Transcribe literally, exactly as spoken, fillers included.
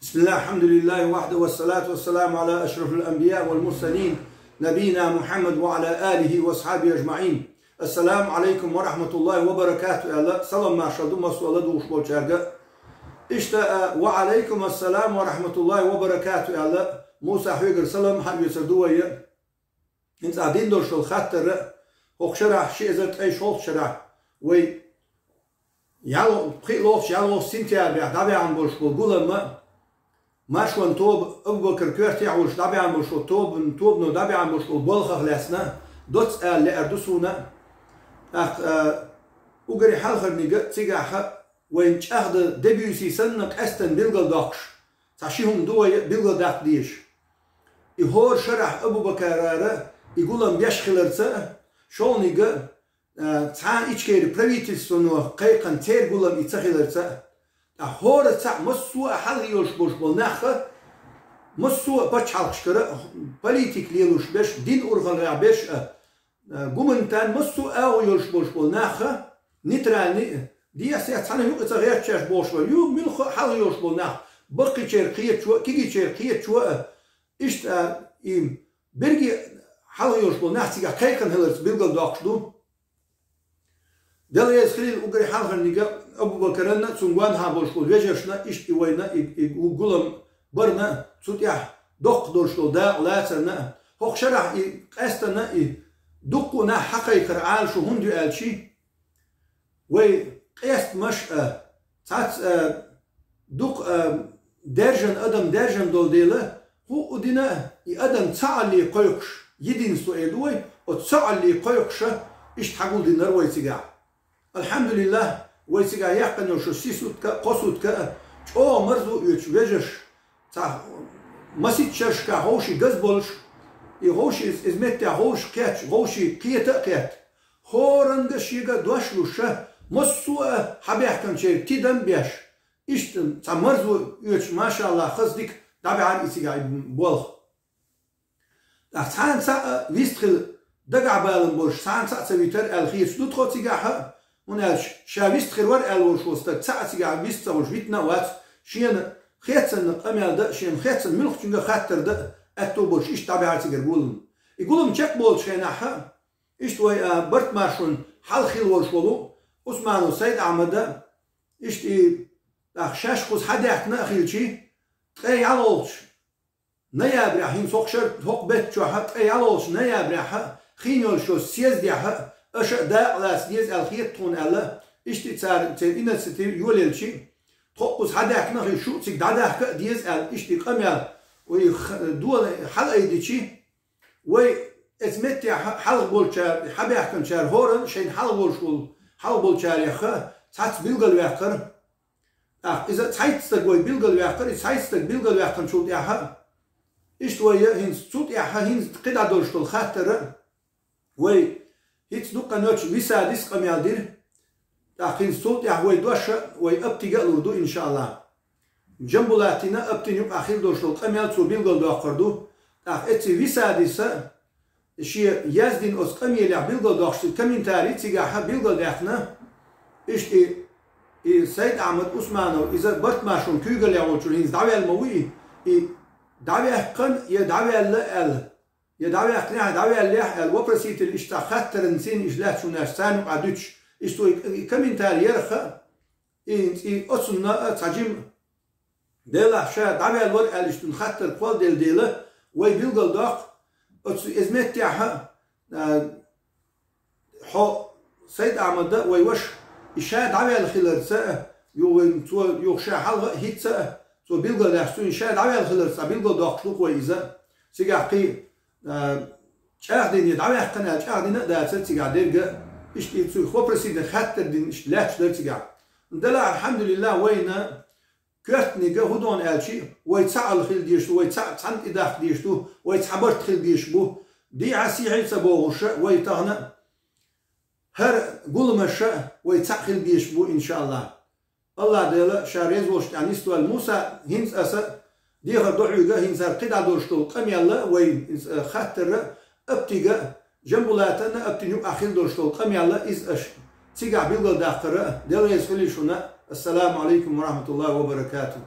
بسم الله، الحمد لله وحده، والصلاة والسلام على أشرف الأنبياء والمرسلين، نبينا محمد وعلى آله وأصحابه أجمعين. السلام عليكم ورحمة الله وبركاته. Аьлла, салам-маршал ду массо а ладувгӀаш болчаьрга. Иштта, а, وعليكم السلام ورحمة الله وبركاته аьлла, Муса, хьоьгара салам хьаоьцур ду вай. ХӀинца а дина долуш долу хаттар а, хӀокху шарахь, ши эзар ткъе шолгӀачу шарахь, вай ялх-, пхиъ лолгӀачу, ялхолгӀачу сентябрехь дӀабаьхьна болуш болу гулам а, маршонан тоба, Абу-Бакар коьртехь волуш дӀабаьхьна болуш болу тобан-, тобано дӀабаьхьна болуш болу болхах лаьцна, доцца ала лаьар ду суна. ТӀаккха, а, уггаре хьалхарниг а цигахь а вайн чӀагӀдан де буьйсий санна, къаьстина билгалдоккхуш, цхьа ши хӀума ду вай билгалдаккха дезаш. И хӀора шарахь Абу-Бакарара и гулам беш хиларца а, шолгӀаниг а, а, цхьа а Ичкери правительствано кхайкхина церан гулам и ца хиларца а. Ткъа хӀора цхьаъ массо а хьалха йолуш болуш болу нах а, массо а пачхьалкхашкара а политика лелош берш, дин урхаллехь берш а, а, гуманитарни массо а агӀо йолуш болуш болу нах а, нейтральный а, дехьа-сехьа цхьана юкъа ца гӀерташ бохуш бара. Ю, муьлхха а хьалха йолуш болу нах, баккхийчеран кхеташо а, кегийчеран кхеташо а, иштта, а, и берриге а хьалха йолуш болу нах цигахь кхайкхина хиларца билгалдоккхуш ду. Дела реза хуьлийла уггаре хьалхарниг а, Абу-Бакаранна а, цуьнан гонахьа болуш болу вежаршна а, иштта и вайна, и, и гу-, гулам барна а, цу тӀехь доккха долуш долу дакъа лацарна а. ХӀокху шарахь и къаьстина и дуккха а нах хьакхайкхар Ӏалашо хӀунда ю аьлча, вай къестамаш а, цхьацца, а, дукха, а, даьржина, адам даьржина долу дела, хӀуъу дина а и адам цхьаалле кхойкхуш, единство эр ду вай, оцу цхьаалле кхойкхуша, иштта хьагулдинара вай цигахь. Алхьамдулиллах, вай цигахь яьккхина йолуш ши сутка а, кхо сутка а, чӀогӀа марзо оьцуш вежарш, цхьа масийтта шерашкахь ховший газ болуш, и ховший иза, иза меттехь ховший кхеташ, ховший кхета а кхетта, хӀоранга шега дош луш, массо а хьабаьхкинчеран тидам а беш, иштта цхьа марзо оьцуш, машаллах, хаза дика дӀабаьхьира и цигахь и болх. ТӀаккха цхьана цхьаъ а вистхила дагахь балам болуш, цхьана цхьаъ ца витара аьлла хеташ ду тхо цигахь а, хӀунда аьлча ша вистхир вара аьлла волуш волу стаг цхьаъ цигахь вист ца хуьлуш витина а вац, шена хецанна къамел дан а, шена хецанна муьлххачуьнга а хаттар дан а аьтто болуш иштта дӀабаьхьира цигара гулам. И гулам чекхболучу хенахь а, иштта вай, а, барт-маршонан хьалха хилла волуш волу Усманов Сайд-Ахьмада, иштта и, тӀаккха шаьш кхуза хьадаьхкина а хилчий, ткъе ялхолгӀачу ноябрехь, хӀинца хӀокху шар-, хӀокху беттан чохь а, ткъе ялхолгӀачу ноябрехь а, хин йолуш йолчу съездехь а, аша а дакъа лаца деза аьлла хета тхуна аьлла, иштта и цара, церан инициатива йолаелчий, тхо а кхуза хьадаьхкина а хилча, шу а цига дӀадахка а деза аьлла, иштта и къамел, вай х-, дола хьалаайдичий, вай эцу меттехь хьалха болчара, хьабаьхкинчара хӀоранна шайна хьалха волуш волу, хьалха болчарех а цхьацца билгалваьккхира. ТӀаккха иза цхьайтта стаг вай билгалваьккхира, и цхьайтта стаг билгалваьккхинчул тӀаьхьа, иштта вай а хӀинца цул тӀаьхьа, хӀинца кхидӀа долуш долу хаттар а, вай хӀинца дуккха ночу висадис къамел дира. ТӀаккха хӀинца цул тӀаьхьа вай дош а, вай аптига а лур ду, иншааллах. Джамбулатина аптина юкъахь хила долуш долу къамел цо билгалдоккхур ду. ТӀаккха эцци висадиса шен яздина оцу къамелехь билгалдоккхуш, комментарий цигахь а билгалдаьккхина. Иштта и, и Сайд-Ахьмад Усманов, иза барт-маршонан куьйгаллехь волчуьра хӀинца дӀаваьлла ма ву и, и дӀаваьккхина я дӀаваьлла аьлла, я дӀаваьккхинехь а, дӀаваьллехь а аьлла, вопроситель иштта цхьа хаттаран цӀийна иштта лаьтташ хӀунаш царна юкъахь дуьтуш, иштта вай комментарий ярах а, и, и оцунна а цхьа жима делахь ша дӀаваьлла вара аьлла иштта хаттар кхолладелла дела, вай билгалдоккху, оцу иза меттехь а, а, хьо Сайд-Ахьмада вай ваша, и ша дӀаваьлла хиларца а, юха вайн цо, юха ша хьалха а хӀинцца а, цо билгалдаьккхича, цуьнан ша дӀаваьлла хиларца а билгалдоккхуш ду-кх вай иза. Цигахь кхин, а, чӀагӀдина я дӀаваьккхина аьлла чӀагӀдина а дацара цигахь дерг а, иштта и цуьнга вопроситель хаттар дина иштта лаьтташ дара цигахь. Делахь, алхьамдулиллах, вайна коьртаниг а хӀун ду аьлча, вай цхьаалла хила дезаш ду, вай цхьаъ цхьаьна тӀедаккха дезаш ду, вай цхьа барт хила дезаш бу. Дехьа-сехьа ца бохуш а, вай тахана хӀара гуламаш а вай цхьаъ хила дезаш бу, иншааллах. АллахӀ Дела ша реза волчу тӀехь нисдойла Муса, хӀинца аса дехар до хьоьга, хӀинца хӀара кхидӀа долуш долу къамел а, вай хӀинца, а, хаттар а, аптига а, Джамбулатана аптина юкъахь хила долуш долу къамел а, иза аша цигахь билгалдаккхар а, Дела реза хуьлийла шуна. Ассаламу Ӏалайкум ва рахьматуллахӀи ва баракатухӀ.